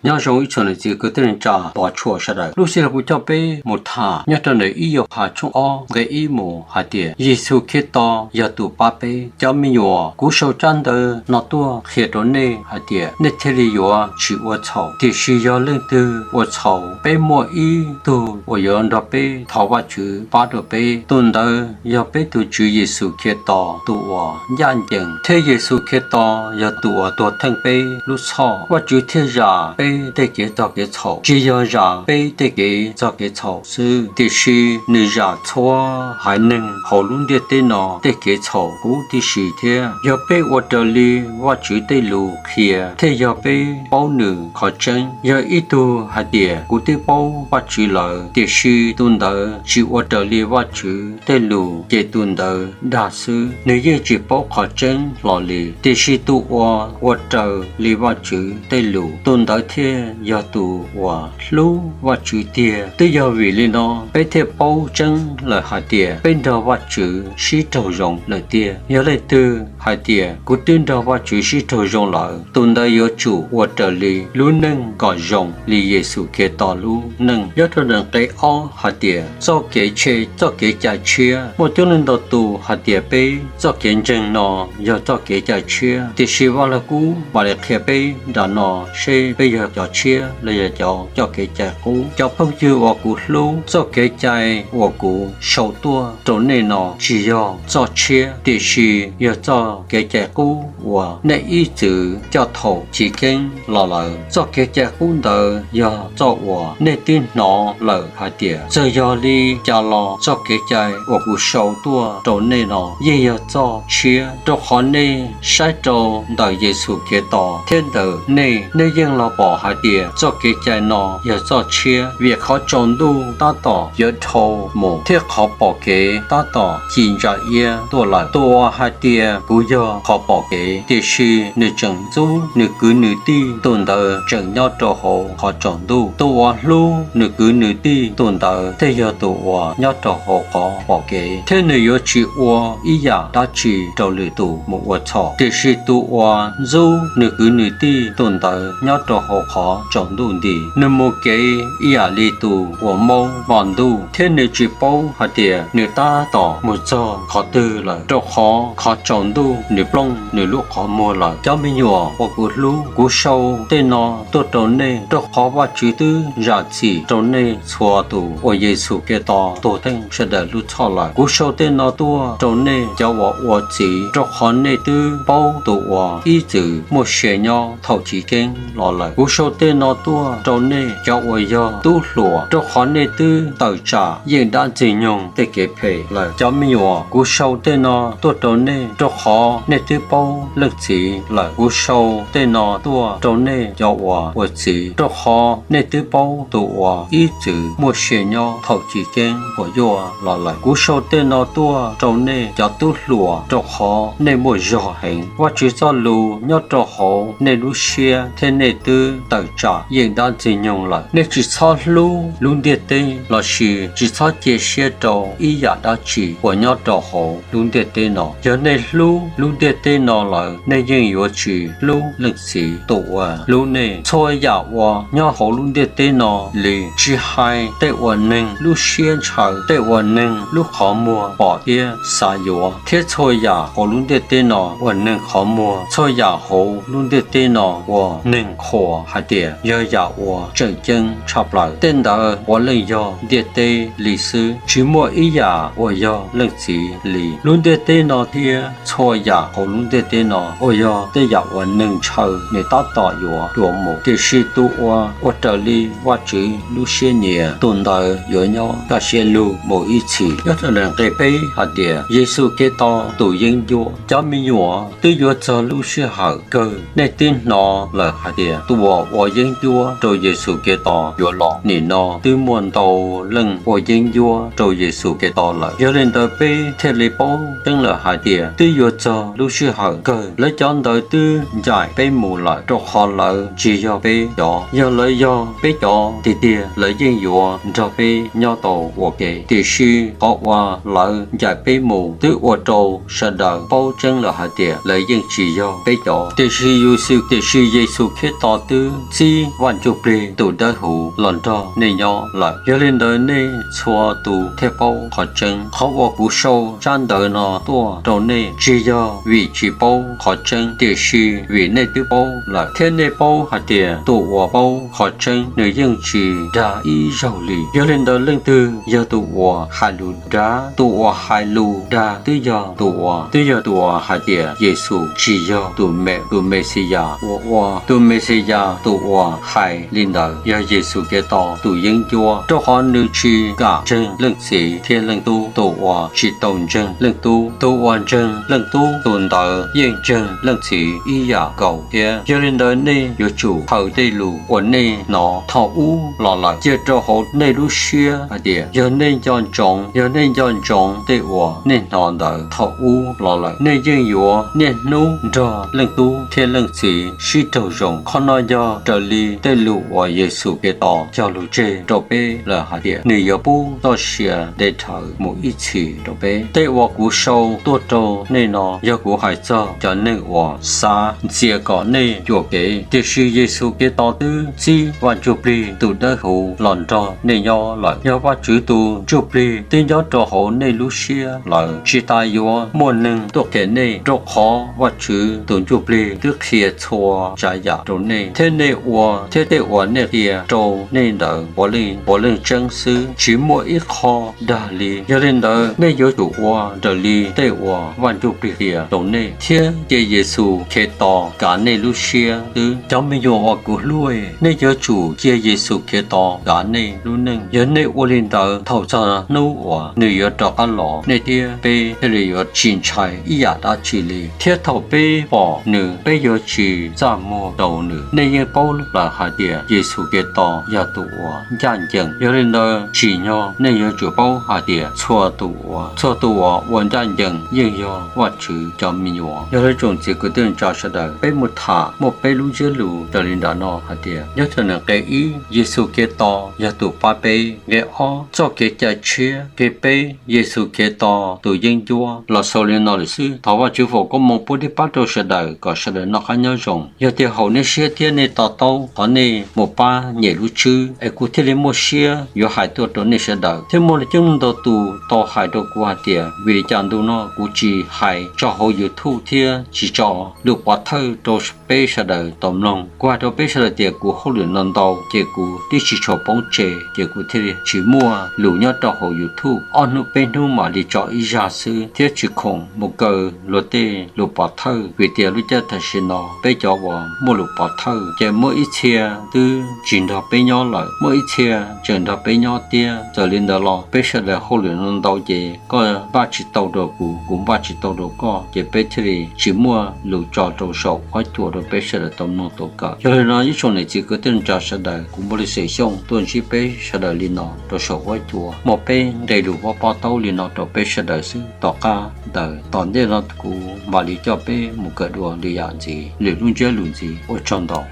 Nyob zoo ib tsoom niam txiv kwv tij neej tsa pov tshua sawv daws. Lub sij hawm kuv coj peb mus tham nyob rau ntawm ib Yauhas tshooj ob nqe ib mus hais tias Yexus Khetos yog tus pab peb. Cov me nyuam, kuv sau tsab ntawv no tuaj qhia rau nej hais tias nej thiaj li yuav tsis ua txhaum. Tiam sis yog leej twg ua txhaum, peb muaj ib tug uas yuav nrog peb thov Vajtswv pab rau peb, tus ntawd yog peb tus Tswv Yexus Khetos tus uas ncaj ncees, thiab Yexus Khetos yog tus uas tuag theej peb lub txhoj. Vajtswv thiaj zam peb tej kev txog kev txhaum, tsis yog zam peb tej kev txog kev txhaum xwb, tiam sis nws zam txhua haiv neeg hauv lub ntiaj teb no tej kev txhaum huv tib si thiab. Yog peb ua raws li Vajtswv tej lus qhia, thiaj yog peb paub nws qhov tseeb. Yog ib tug hais tias kuv twb paub Vajtswv lawm, tiam sis tus ntawd tsis ua raws li Vajtswv tej lus, ces tus ntawd dag xwb, nws yeej tsis paub qhov tseeb hlo li. Tiam sis tus uas ua raws li Vajtswv tej lus, tus ntawd thiaj yog tus uas hlub Vajtswv tiag. Twb yog vim li no peb thiaj paub tseeb lawm hais tias peb nrog Vajtswv sib raug zoo lawm tiag. Yog leej twg hais tias kuv twb nrog Vajtswv sib raug zoo lawm, tus ntawd yuav tsum ua raws li lub neej kom zoo li Yexus Khetos lub neej. Nyob rau nqe ob hais tias txoj kev tshe, txoj kev cai tshiab. Muaj coob leej ntau tus hais tias peb txoj kev ntseeg no yog txoj kev cai tshiab, tiam sis Vaj Lug Kub mam li qhia peb nram no seb peb yog cov tshiab los yog cov coj kev cai qub. Cov phooj ywg uas kuv hlub, txoj kev cai uas kuv sau tuaj rau nej no tsis yog txoj tshiab, tiam sis yog txoj kev cai qub uas nej ib txwm coj thaum chiv keeb los lawm. Txoj kev cai qub ntawd yog txoj uas nej twb hnov lawm hais tias txawm yog li cas los txoj kev cai uas kuv sau tuaj rau nej no yeej yog txoj tshiab, rau qhov nej saib rau ntawm Yexus Khetos thiab ntawm nej, nej yeej los pom hais tias txoj kev cai no yog txoj tshiab. Vim qhov tsaus ntuj tab tom yuav dhau mus thiab qhov pom kev tab tom ci ntsa iab tuaj lawm. Tus uas hais tias kuv yog qhov pom kev, tiam sis nws tseem ntxub nws kwv nws tij, tus ntawd tseem nyob rau hauv qhov tsaus ntuj. Tus uas hlub nws kwv nws tij, tus ntawd thiaj yog tus uas nyob rau hauv qhov pom kev, thiab nws yuav tsis ua ib yam dab tsi rau lwm tus mus ua txhaum. Tiam sis tus uas ntxub nws kwv nws tij, tus ntawd nyob rau hauv qhov tsaus ntuj nti. Nws mus kev ib yam li tus uas maub hmo ntuj, thiab nws tsis paub hais tias nws tab tom mus txog qhov twg lawm, rau qhov qhov tsaus ntuj nws plooj nws lub qhov muag lawm. Cov me nyuam uas kuv hlub, kuv sau tej no tuaj rau nej, rau qhov Vajtswv twb zam txim rau nej txhua tus uas Yexus Khetos tuag theej sawv daws lub txhoj lawm. Kuv sau tej no tuaj rau nej cov uas ua txiv, rau qhov nej twb paub tus uas ib txwm muaj sia nyob thaum chiv keeb los lawm. Kuv sau tej no tuaj rau nej cov uas yog tub hluas, rau qhov nej twb tawm tsam yeej dab ntxwg nyoog tej kev phem lawm. Cov me nyuam, kuv sau tej no tuaj rau nej, rau qhov nej twb paub Leej Txiv lawm. Kuv sau tej no tuaj rau nej cov uas ua txiv, rau qhov nej twb paub tus uas ib txwm muaj sia nyob thaum chiv keeb uas yuaj los lawm. Kuv sau tej no tuaj rau nej cov tub hluas, rau qhov nej muaj zog heev, Vajtswv txoj lus nyob rau hauv nej lub siab, thiab nej twb tawm tsam yeej dab ntxwg nyoog lawm. Nej tsis txhob hlub lub ntiaj teb, lossis tsis txhob cia siab rau ib yam dab tsi uas nyob rau hauv lub ntiaj teb no. Yog nej hlub lub ntiaj teb no lawm, nej yeej yuav tsis hlub Leej Txiv tus uas hlub nej. Txhua yam uas nyob hauv lub ntiaj teb no li, tsis hais tej uas neeg lub siab ntshaw, tej uas neeg lub qhov muag pom thiab xav yuav, thiab txhua yam hauv lub ntiaj teb no uas neeg qhov muag, txhua yam hauv lub ntiaj teb no uas neeg qhuas hais tias yog yam uas tseem ceeb tshaj plaws, tej ntawd puav leej yog ntiaj teb li xwb, tsis muaj ib yam uas yog Leej Txiv li. Lub ntiaj teb no thiab txhua yam hauv lub ntiaj teb no uas yog tej yam uas neeg ntshaw, nws tab tom yuav tuag mus, tiam sis tus uas ua raws li Vajtswv lub siab nyiam, tus ntawd yuav nyob kaj siab lug mus ib txhis. Nyob rau nqe peb hais tias Yexus Khetos tus yeeb ncuab. Cov me nyuam, twb yuav txog lub sij hawm kawg. Nej twb hnov lawm hais tias tus uas ua yeeb ncuab rau Yexus Khetos yuav los. Nim no twb muaj ntau leej ua yeeb ncuab rau Yexus Khetos lawm, yog li ntawd peb thiaj li paub tseeb lawm hais tias twb yuav txog lub sij hawm kawg. Lawv cov ntawd twb ncaim peb mus lawm, rau qhov lawv tsis yog peb cov. Yog lawv yog peb cov tiag tiag, lawv yeej yuav nrog peb nyob tau ua ke. Tiam sis qhov uas lawv ncaim peb mus twb ua rau sawv daws paub tseeb lawm hais tias lawv yeej tsis yog peb cov. Tiam sis Yexus, tiam sis Yexus Khetos twb twb txib Vaj Ntsujplig tus Dawbhuv los nrog nej nyob lawm. Yog li ntawd nej txhua tus thiaj paub qhov tseeb. Qhov uas kuv sau tsab ntawv no tuaj rau nej tsis yog vim tsis paub qhov tseeb, tiam sis vim nej twb paub lawm, thiab nej paub hais tias tus uas paub qhov tseeb nws yeej tsis dag ib zaug li. Yog li ntawd leej twg yog tus uas hais lus dag? Tus uas hais lus dag twb yog tus uas, twb yog tus uas hais tias Yexus tsis yog tus Me, tus Mexiyas uas ua, tus Mexiyas tus uas hais li ntawd yog Yexus Khetos tus yeeb ncuab, rau qhov nws tsis kam ntseeg Leej Txiv thiab Leej Tub. Tus uas tsis tau ntseeg Leej Tub, tus uas ntseeg Leej Tub, tus ntawd yeej ntseeg Leej Txiv ib yam nkaus thiab. Yog li ntawd nej yuav tsum khaws tej lus uas nej hnov thaum ub los lawm cia rau hauv nej lub siab hais tias yog nej nco ntsoov, yog nej nco ntsoov tej uas nej hnov ntawd thaum ub los lawm, nej yeej yuav niaj hnub nrog Leej Tub thiab Leej Txiv sib raug zoo. Qhov no yog raws li tej lus uas Yexus Khetos cog lus tseg rau peb lawm hais tias nws yuav pub txoj sia ntev dhawv mus ib txhis rau peb. Tej uas kuv sau tuaj rau nej no yog kuv hais txog cov neeg uas xav ntxias kom nej cuam kev, tiam sis Yexus Khetos twb txib Vaj Ntsujplig tus Dawbhuv los nrog nej nyob lawm. Yog Vajtswv tus Ntsujplig twb nyob rau hauv nej lub siab lawm, tsis tas yuav muaj neeg tuaj qhia nej, rau qhov Vajtswv tus Ntsujplig twb qhia txhua tsav yam rau nej, thiab nej ua, thiab tej uas nej qhia rau nej ntawd puav leej, puav leej tseeb xwb, tsis muaj ib qho dag li. Yog li ntawd nej yuav tsum ua raws li tej uas Vaj Ntsujplig qhia rau nej, thiab cia Yexus Khetos kav nej lub siab xwb. Cov me nyuam uas kuv hlub, nej yuav tsum cia Yexus Khetos kav nej lub neej. Yog nej ua li ntawd, thaum txog hnub uas nws yuav rov qab los, nej thiab peb thiaj li yuav tsis ntshai ib yam dab tsi li. Thiab thaum peb pom nws, peb yuav tsis txaj muag rau nws. Nej yeej paub lawm hais tias Yexus Khetos yog tus uas ncaj ncees. Yog li ntawd, tsim nyog nej yuav tsum paub hais tias txhua tus uas, txhua tus uas ua ncaj ncees yeej yog Vajtswv cov me nyuam. Yog li tsoom txiv kwv tij neej tsa sawv daws, peb mus tham muaj peb lub ntsiab lus raws li nram no hais tias, nyob rau nqe ib, Yexus Khetos yog tus pab peb. Nqe ob, txoj kev cai tshiab. Nqe peb, Yexus Khetos tus yeeb ncuab. Los xaus li no lawm xwb. Thov Vajtswv foom koob hmoov pub tib pab rau sawv daws kom sawv daws noj qab nyob zoo. Yog tias haum nej siab thiab nej to taub, thov nej mus pab nyem lub tswb es kuv thiaj li muaj siab yuav hais tuaj rau nej sawv daws. Thiab muaj coob leej ntau tus tau hais rau kuv hais tias vim li cas ntu no kuv tsis hais tso hauv YouTube thiab tsis tso lus pov thawj rau peb sawv daws tau mloog. Kuv hais rau peb sawv daws tias kuv hauj lwm no ntau ces kuv twb tsis tshua poob tseg, ces kuv thiaj li tsis muaj lus nyob rau hauv YouTube. Ob hnub peb hnub mam li tso ib zaj xwb thiab tsis khoom mus kaw luag tej lus pov thawj, vim tias lub caij tam sim no peb cov uas muaj lus pov thawj ces muaj ib txhia twb tsis nrog peb nyob lawm, muaj ib txhia tseem nrog peb nyob thiab. Txawm li ntawd los peb sawv daws hauj lwm no ntau ces koj npaj tsis tau rau kuv, kuv npaj tsis tau rau koj, ces peb thiaj li tsis muaj lus tso rau saum huab cua rau peb sawv daws tau mloog tau kawm. Yog li no ib tsoom niam txiv kwv tij neej tsa sawv daws, kuv Npauj Lis Xeem Xyooj tuaj ntsib peb sawv daws li no rau saum huab cua, muaj peb nqe lus pov pov thawj li no rau peb sawv daws xwb. Tom qab ntawd tom ntej no kuv mam li coj peb mus kawm dua lwm yam ntxiv, lwm lub ntsiab lus ntxiv. Ua tsaug ntau.